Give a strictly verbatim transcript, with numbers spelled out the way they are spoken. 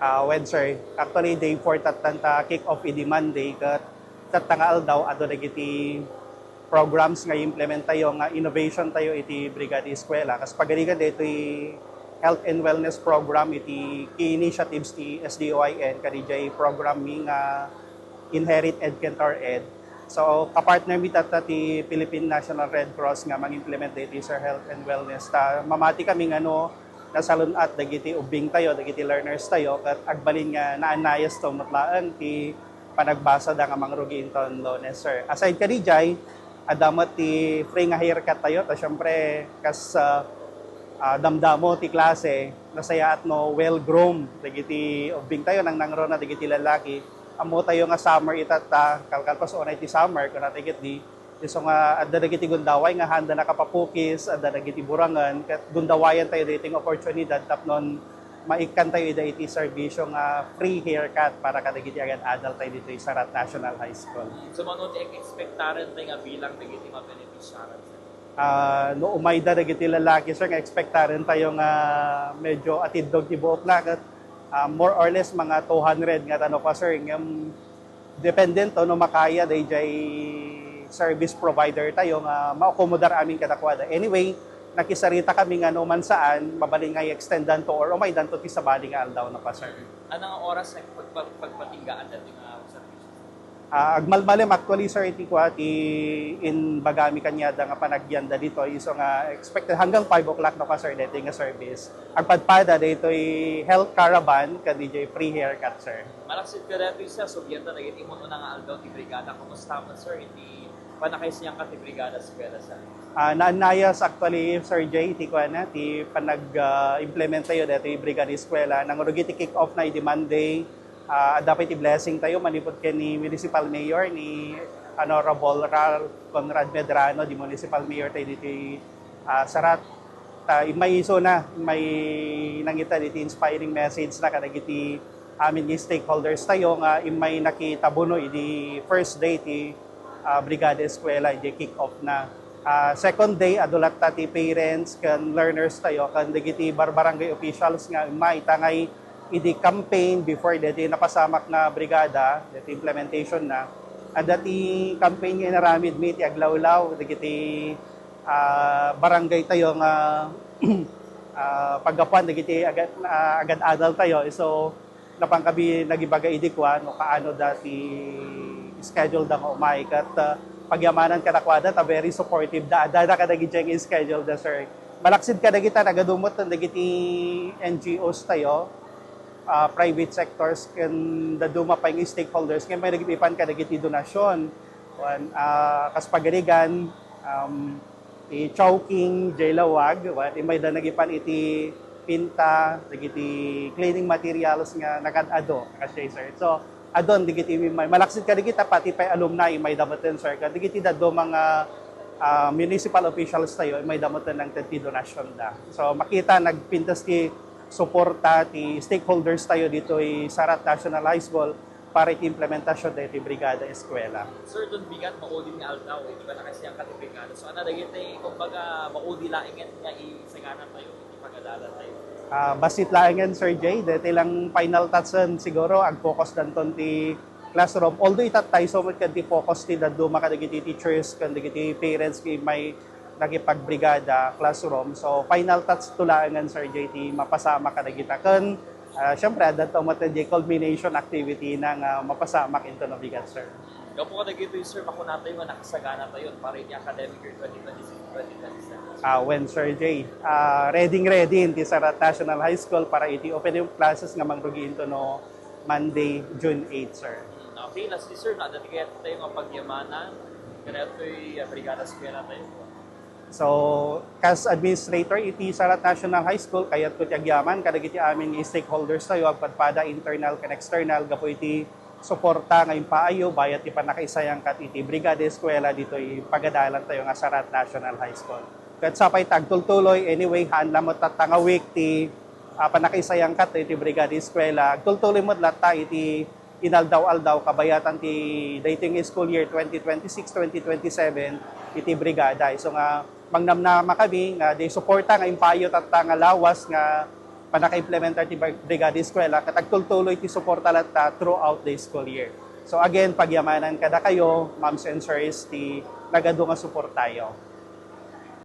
Ah, wen, sir. Actually, day four tattan ta kick off idi Monday, ket tatta nga aldaw, ado dagiti programs nga i-implement tayo, nga innovation tayo iti Brigada Eskwela. Kas pagarigan daytoy health and wellness program iti key initiatives ti S D O I N, kadi jay program mi nga Inherit Ed Ken Tour Ed. So, kapartner mi tatta ti Philippine National Red Cross nga mang-implement daytoy, sir, health and wellness. Ta, mamati kami nga no nasalun-at dagiti ubbing tayo, dagiti learners tayo, ket agbalin nga naannayasto met laeng ti panagbasada nga mangrugi inton Lunes, sir. Aside kadi jay, adda met ti free nga haircut tayo. Ta, syempre, kas, ah, ah, damdamo ti klase, nasayaat no well-groomed dagiti ubbing tayo, nangnangruna dagiti lalaki. Ammo tayo nga summer itatta, kalkalpaso unay ti summer, kunatayo ketdi. Isu nga adda dagiti gundaway nga haanda nakapapukis, adda dagiti burangen, ket gundawayan tayo daytoy nga oportunidad tapno maikkan tayo ida iti serbisio nga free haircut para kadagiti agad-adal tayo ditoy Sarat National High School. So, mano ti ekspektaren tayo nga bilang dagiti mabenepisyaren, sir? Ah, no umayda dagiti lalaki, sir, nga ekspektaren tayo nga medyo atiddog ti buokna, ket, ah, more or less mga two hundred nga tano pa, sir. Ngem, depende to no makaya dayjay service provider tayo nga maakomodar amin kadakuada. Anyway, nakisarita kami nga no man saan, mabalin nga i-extendan to or umaydan to ti sabali nga aldaw na pa, sir. Ano nga oras nagpagpa-, pagpatinggaan dati nga serbisyo? Ah, agmalmalem, actually, sir, iti kua, ti inbagami kaniada nga panagyanda ditoy, isu nga expected hanggang five o'clock no ka, sir, daytoy nga service. Agpadpada daytoy health caravan, kadi jay free haircut, sir. Malaksid ka daytoy, sir, sugianta dagiti imon-una nga aldaw ti brigada. Kumusta man, sir, iti pannakaisayangka ti brigada eskwela, sir? Ah, naannayas, actually, Sir Jay, ti kuana, ti panag, ah, implement tayo daytoy brigada eskwela. Nangrugi ti kick-off na idi Monday. Ah, adda pay ti blessing tayo manipud ken ni Municipal Mayor, ni Honorable Ralph Conrad Medrano, di Municipal Mayor tayo ditoy, ah, Sarat. Ta immay isuna, immay nangita diti inspiring message na kadagiti amin nga stakeholders tayo nga immay nakitabuno idi first day ti, ah, Brigada Eskwela, idi kick-off na. Ah, second day, adu latta ti parents ken learners tayo ken dagiti barbarangay officials nga immay tangay idi campaign before deti napasamak nga brigada, deti implementation na. Adda ti campaign nga inaramid mi ti aglawlaw dagiti, ah, barangay tayo nga, ah, paggapuan dagiti agad, ah, agad-adal tayo. So, napan kami nagibaga idi kua no kaano da ti schedule da nga umay. Ket, ah, pagyamanan kadakuada ta very supportive da. Adda da kadagiti nga schedule da, sir. Malaksid kadagita, nagadu met dagiti N G Os tayo, ah, private sectors, ken dadduma pay nga stakeholders nga may nagipipan kadagiti donasyon. Wan, ah, kas pagarigan, um, ti Chowking, jay lawag, wan, immay da nagipan iti pinta, dagiti cleaning materials nga nagad-ado, kasjay, sir. So, adon dagiti immay, malaksid kadagita, pati pay alumni, immay da metten, sir. Kadagiti dadduma nga, ah, municipal officials tayo, immay da metten nangted ti donasyon da. So, makita, nagpintas ti suporta ti stakeholders tayo ditoy Sarat National High School para iti implementasyon daytoy Brigada Eskwela. Sir, don bigat maudi nga aldaw, iti pannakaisayangka ti brigada. So, ano, dagiti, kumbaga, maudi laengen nga isagana tayo iti pagadalan tayo? Ah, bassit laengen, Sir Jay, daytoy lang final touch-en, siguro, ag-focus danton ti classroom. Although itatta isu met ket ti focus ti dadduma kadagiti teachers ken dagiti parents nga immay nakipagbrigada classroom. So, final touch to laengen, Sir Jay, ti mapasamak kadagita. Ken, ah, syempre, adda to met di culmination activity na nga mapasamak inton no bigat, sir. Gapu kadagitoy, sir, makunatayo nga nakasagana tayo para iti academic year twenty twenty-six, twenty twenty-seven. Ah, wen, Sir Jay. Ah, ready, ready ti Sarat National High School para iti opening classes nga mangrugi inton no Monday, June eight, sir. Hmm, okay, lastly, sir, no, adda ti kayat tayo nga pagyamanan, kadaytoy, ah, Brigada Eskwela tayo. So, kas administrator iti Sarat National High School, kayatko ti agyaman kadagiti amin nga stakeholders tayo, agpadpada internal ken external, gapu iti suporta nga impaayo bayat ti pannakaisayangkat iti Brigada Eskwela ditoy pagadalan tayo nga Sarat National High School. Ket sapay ta agtultuloy, anyway, haan la met tatta nga week ti, ah, pannakaisayangkat iti Brigada Eskwela. Agtultuloy met latta iti inaldaw-aldaw kabayatan ti daytoy nga school year twenty twenty-six twenty twenty-seven iti brigada. Isu nga mangnamnama kami nga di suporta nga impaayo tatta nga lawas nga pannaka-implementar ti Bri-, Brigada Eskwela, ket agtultuloy ti suporta latta throughout the school year. So again, pagyamanan kadakayo, moms and sirs, ti nagadu nga suportayo.